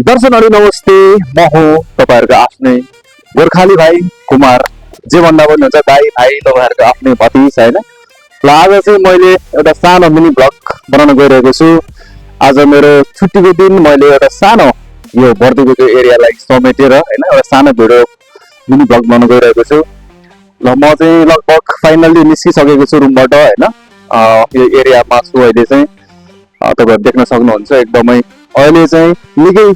दर्शनहरू नमस्ते, म हो तपाईँहरूको आफ्नै गोर्खाली भाइ कुमार, जे भन्दा पनि हुन्छ दाई भाइ तपाईँहरूको आफ्नै भतिज होइन। ल आज चाहिँ मैले एउटा सानो मिनी ब्लग बनाउन गइरहेको छु। आज मेरो छुट्टीको दिन मैले एउटा सानो यो बर्दिको एरियालाई समेटेर होइन एउटा सानो भिडियो मिनी ब्लग बनाउन गइरहेको छु। ल म चाहिँ लगभग फाइनल्ली निस्किसकेको छु रुमबाट होइन। यो एरियामा छु अहिले चाहिँ तपाईँहरू देख्न सक्नुहुन्छ एकदमै अहिले चाहिँ निकै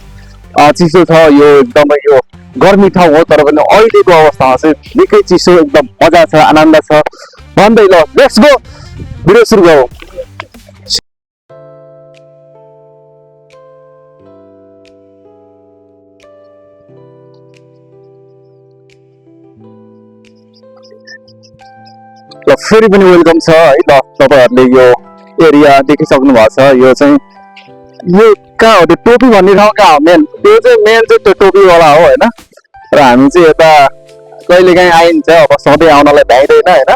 चिसो छ। यो एकदमै यो गर्मी ठाउँ हो तर पनि अहिलेको अवस्थामा चाहिँ निकै चिसो एकदम मजा छ आनन्द छ भन्दै ल लेट्स गो भिडियो सुरु गरौँ। ल फेरि पनि वेलकम छ है। ल तपाईँहरूले यो एरिया देखिसक्नु भएको छ। यो चाहिँ यो कहाँ हो त्यो टोपी भन्ने ठाउँ कहाँ हो मेन त्यो चाहिँ मेन चाहिँ त्यो टोपीवाला हो होइन। र हामी चाहिँ यता कहिलेकाहीँ आइन्छ अब सधैँ आउनलाई भ्याइँदैन होइन।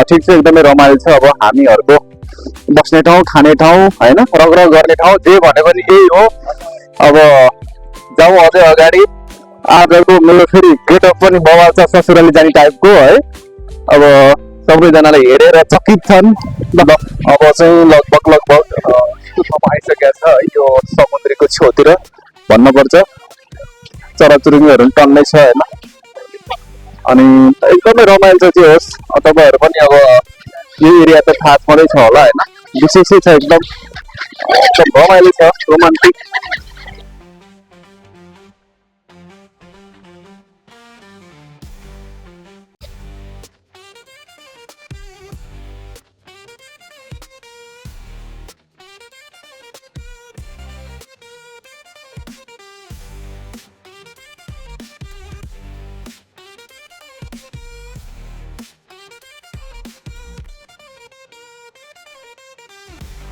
ठिक छ एकदमै रमाइलो छ। अब हामीहरूको बस्ने ठाउँ खाने ठाउँ होइन रगरग गर्ने ठाउँ जे भने पनि यही हो। अब जाउँ अझै अगाडि। आजको मेरो फेरि गेटअप पनि बवाल छ ससुराली जाने टाइपको है। अब सबैजनाले हेरेर चकित छन्। अब चाहिँ लगभग यो ठाउँमा आइसकेको छ है। यो समुद्रीको छेउतिर भन्नुपर्छ चराचुरुङ्गीहरू पनि टन्नै छ होइन। अनि एकदमै रमाइलो चाहिँ होस् तपाईँहरू पनि अब यो एरिया त थाहा छँदैछ होला होइन। विशेषै छ एकदम रमाइलो छ रोमान्टिक।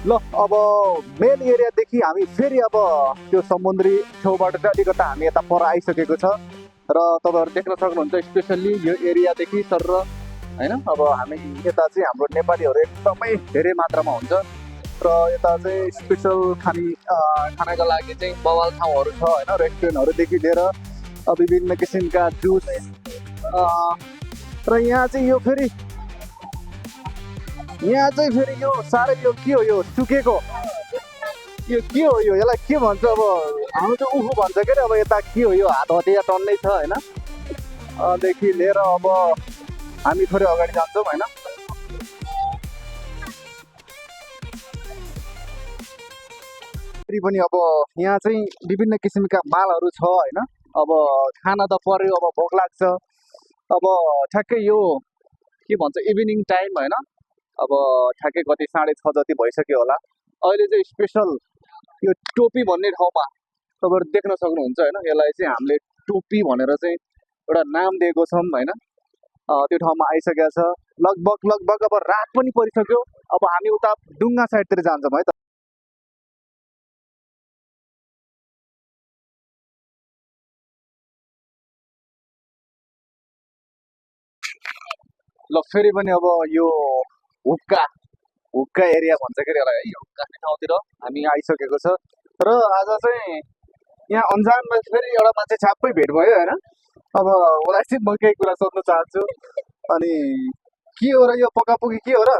ल अब मेन एरियादेखि हामी फेरि अब त्यो समुद्री छेउबाट चाहिँ अलिकता हामी यता पर आइसकेको छ। र तपाईँहरू देख्न सक्नुहुन्छ स्पेसल्ली यो एरियादेखि सर होइन। अब हामी यता चाहिँ हाम्रो नेपालीहरू एकदमै धेरै मात्रामा हुन्छ। र यता चाहिँ स्पेसल खानाको लागि चाहिँ बवाल ठाउँहरू छ होइन। रेस्टुरेन्टहरूदेखि लिएर विभिन्न किसिमका जुस। र यहाँ चाहिँ फेरि यो साह्रै यो के हो यो सुकेको यो के हो यो यसलाई के भन्छ अब हाम्रो चाहिँ उखु भन्छ के अरे। अब यता के हो यो हात हतिया टन्नै छ होइन। देखि लिएर अब हामी थोरै अगाडि जान्छौँ होइन। फेरि पनि अब यहाँ चाहिँ विभिन्न किसिमका मालहरू छ होइन। अब खाना त पर्यो अब भोक लाग्छ। अब ठ्याक्कै यो के भन्छ इभिनिङ टाइम होइन। अब ठ्याक्कै कति 6:30 जति भइसक्यो होला। अहिले चाहिँ स्पेसल यो टोपी भन्ने ठाउँमा तपाईँहरू देख्न सक्नुहुन्छ होइन। यसलाई चाहिँ हामीले टोपी भनेर चाहिँ एउटा नाम दिएको छौँ होइन। त्यो ठाउँमा आइसकेको छ। लगभग अब रात पनि परिसक्यो। अब हामी उता डुङ्गा साइडतिर जान्छौँ है त। ल फेरि पनि अब यो हुक्का एरिया भन्छ के अरे यो हुक्का ठाउँतिर हामी आइसकेको छ। र आज चाहिँ यहाँ अन्जानमा फेरि एउटा मान्छे छ्याप्पै भेट भयो होइन। अब उसलाई चाहिँ म केही कुरा सोध्न चाहन्छु। अनि के हो र यो पकापकी के हो र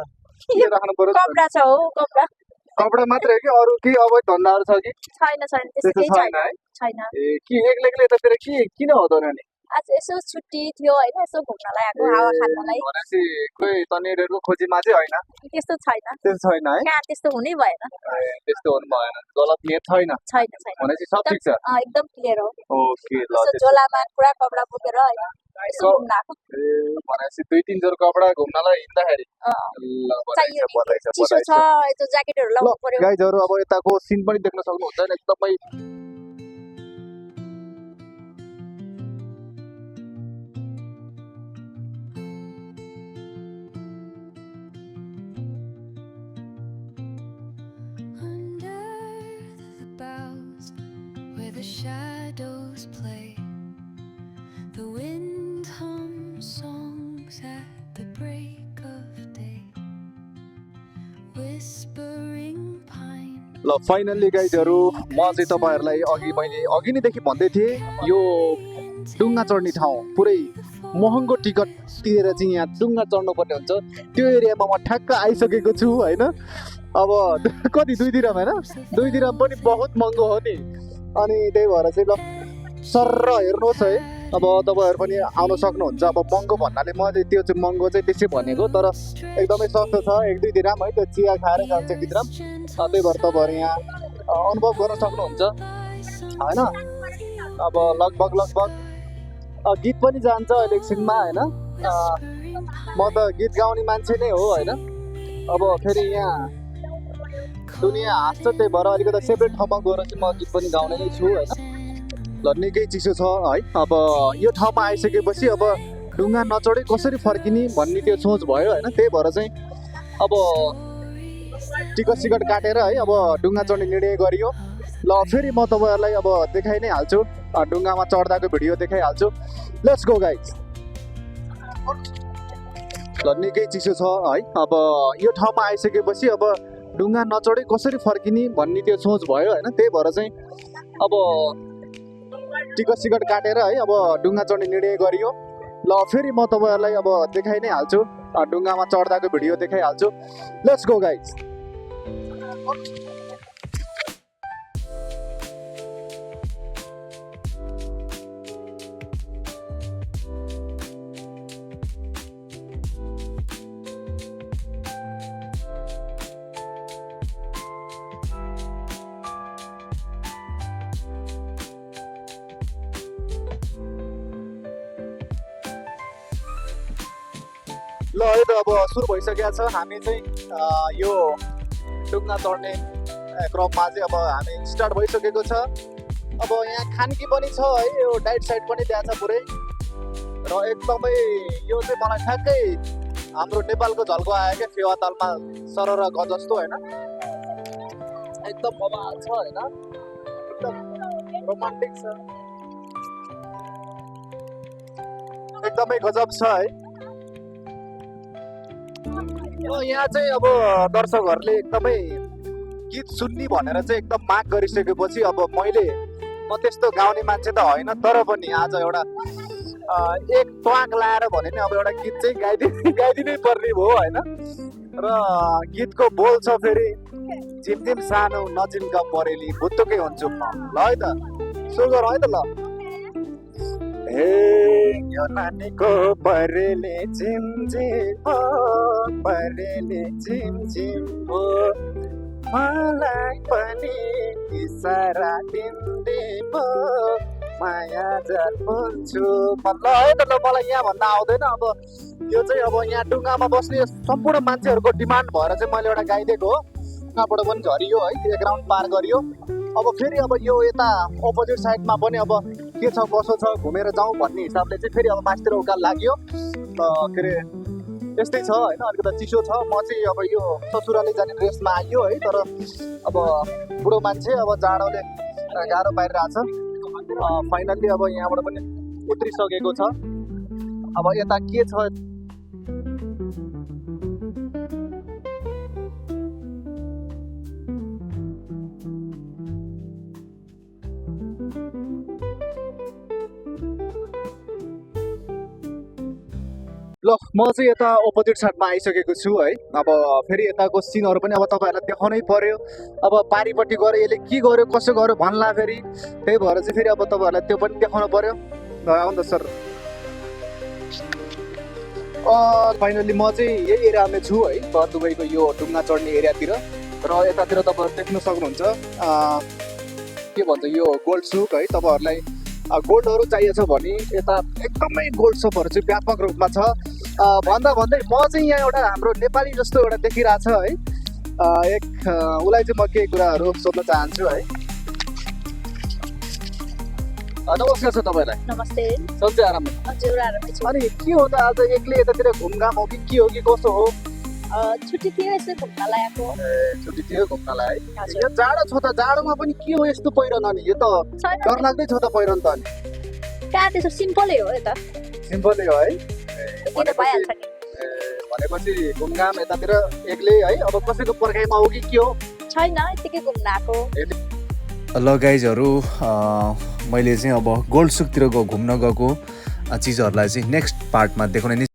के राख्नु पर्यो? कपडा मात्रै हो कि अरू केही अवैध धन्दाहरू छ कि? त्यस्तो छैन है। ए के एक्लै यतातिर के किन हो त नि? आज यसो छुट्टी थियो होइन यसो घुम्नलाई आएको हावा खानलाई। भनेपछि खोइ तनीहरूको खोजीमा चाहिँ होइन त्यस्तो छैन है। कहाँ त्यस्तो हुनै भएन। त्यस्तो हुनु भएन गलत नियत छैन भनेपछि सब ठिक छ एकदम क्लियर हो। ओके ल झोलामा पुरा कपडा बोकेर होइन यसो घुम्न आएको। भनेपछि 2-3 जोर कपडा घुम्नलाई हिँड्दाखेरि चिसो छ यो ज्याकेटहरू लाउनु पर्यो। गाइजहरु अब यताको सिन पनि देख्न सक्नुहुन्छ हैन एकदमै the shadows play, the wind hums songs at the break of day, whispering pine. ल फाइनल्ली गाइजहरू म चाहिँ तपाईँहरूलाई मैले अघि नैदेखि भन्दै थिएँ यो डुङ्गा चढ्ने ठाउँ पुरै महँगो टिकट तिरेर चाहिँ यहाँ डुङ्गा चढ्नुपर्ने हुन्छ त्यो एरियामा म ठ्याक्क आइसकेको छु होइन अब कति 2 दिराम होइन 2 दिराम पनि बहुत महँगो हो नि अनि त्यही भएर चाहिँ ल सर हेर्नुहोस् है अब तपाईँहरू पनि आउन सक्नुहुन्छ अब महँगो भन्नाले म चाहिँ त्यो चाहिँ महँगो चाहिँ त्यसै भनेको तर एकदमै सस्तो छ 1-2 दिराम है त्यो चिया खाएर जान्छ 1 दिराम त्यही भएर तपाईँहरू यहाँ अनुभव गर्न सक्नुहुन्छ होइन अब लगभग गीत पनि जान्छ अहिले एकछिनमा होइन म त गीत गाउने मान्छे नै हो होइन अब फेरि यहाँ दुनियाँ हाँस्छ त्यही भएर अलिकति सेपरेट ठाउँमा गएर चाहिँ म गीत पनि गाउने नै छु होइन ल निकै चिसो छ है अब यो ठाउँमा आइसकेपछि अब डुङ्गा नचढे कसरी फर्किने भन्ने त्यो सोच भयो होइन त्यही भएर चाहिँ अब टिकट काटेर है अब डुङ्गा चढ्ने निर्णय गरियो ल फेरि म तपाईँहरूलाई अब देखाइ नै हाल्छु डुङ्गामा चढ्दाको भिडियो देखाइहाल्छु लेट्स गो गाइज ल निकै चिसो छ है अब यो ठाउँमा आइसकेपछि अब डुङ्गा नचढे कसरी फर्किने भन्ने त्यो सोच भयो होइन त्यही भएर चाहिँ अब टिकट काटेर है अब डुङ्गा चढ्ने निर्णय गरियो ल फेरि म तपाईँहरूलाई अब देखाइ नै हाल्छु डुङ्गामा चढ्दाको भिडियो देखाइहाल्छु लेट्स गो गाइज ल है त अब सुरु भइसकेको छ हामी चाहिँ यो डुङ्गा चढ्ने क्रममा चाहिँ अब हामी स्टार्ट भइसकेको छ अब यहाँ खानकी पनि छ है यो डाइट साइड पनि त्यहाँ छ पुरै र एकदमै यो चाहिँ मलाई ठ्याक्कै हाम्रो नेपालको झल्को आयो क्या फेवातालमा सरर ग जस्तो होइन एकदम बवाल छ होइन एकदम रोमान्टिक छ एकदमै गजब छ है यहाँ चाहिँ अब दर्शकहरूले एकदमै गीत सुन्ने भनेर चाहिँ एकदम माग गरिसकेपछि अब म त्यस्तो गाउने मान्छे त होइन तर पनि आज एउटा एक ट्वाक लाएर भने नि अब एउटा गीत चाहिँ गाइदिनै पर्ने भयो होइन र गीतको बोल छ फेरि झिमझिम सानो नजिन्क परेली भुत्तुकै हुन्छु म ल है त सुरु गरौँ है त ल हे यो नानीको परेले झिमझिम हो परेले झिमझिम हो मलाई पनि इसारा दिँदै हो माया जन्मन्छु ल है त ल मलाई यहाँ भन्न आउँदैन अब यो चाहिँ अब यहाँ डुङ्गामा बस्ने सम्पूर्ण मान्छेहरूको डिमान्ड भएर चाहिँ मैले एउटा गाइदिएको हो यहाँबाट पनि झरियो है एक राउन्ड पार गरियो अब फेरि अब यो यता अपोजिट साइडमा पनि अब के छ कसो छ घुमेर जाउँ भन्ने हिसाबले चाहिँ फेरि अब मास्तिर उकाल लाग्यो के अरे त्यस्तै छ होइन अलिकति चिसो छ म चाहिँ अब यो ससुराली जाने ड्रेसमा आइयो है तर अब बुढो मान्छे अब जाडोले गाह्रो पारिरहेछ फाइनल्ली अब यहाँबाट पनि उत्रिसकेको छ अब यता के छ ल म चाहिँ यता अपोजिट साइडमा आइसकेको छु है अब फेरि यताको सिनहरू पनि अब तपाईँहरूलाई देखाउनै पर्यो अब पारिपट्टि गएर यसले के गर्यो कसो गर्यो भन्ला फेरि त्यही भएर चाहिँ फेरि अब तपाईँहरूलाई त्यो पनि देखाउनु पर्यो ल आउनु त सर फाइनल्ली म चाहिँ यही एरियामा छु है दुबईको यो डुङ्गा चढ्ने एरियातिर र यतातिर तपाईँहरू देख्न सक्नुहुन्छ के भन्छ यो गोल्ड सुक है तपाईँहरूलाई गोल्डहरू चाहिएको छ भने यता एकदमै गोल्ड सपहरू चाहिँ व्यापक रूपमा छ भन्दा भन्दै म चाहिँ यहाँ एउटा हाम्रो नेपाली जस्तो एउटा देखिरहेछ है एक उसलाई चाहिँ म केही कुराहरू सोध्न चाहन्छु है नमस्कार छ तपाईँलाई नमस्ते सन्चै आराम हजुर आरामै छु अनि के हो त आज एक्लै यतातिर घुमघाम हो कि कसो हो छुट्टी थियो यसो घुम्नलाई आएको छुट्टी थियो घुम्नलाई यो जाडो छ त जाडोमा पनि के हो यस्तो पहिरन अनि यो त डर लाग्दै छ त पहिरन त अनि कहाँ त्यसो सिम्पलै हो यता सिम्पलै हो है भइहाल्छ नि भनेपछि घुमघाम यतातिर एक्लै है अब कसैको पर्खाइमा हो कि के हो छैन यतिकै घुम्न आएको ल गाइजहरू मैले चाहिँ अब गोल्ड सुकतिर घुम्न गएको चिजहरूलाई चाहिँ नेक्स्ट पार्टमा देखाउने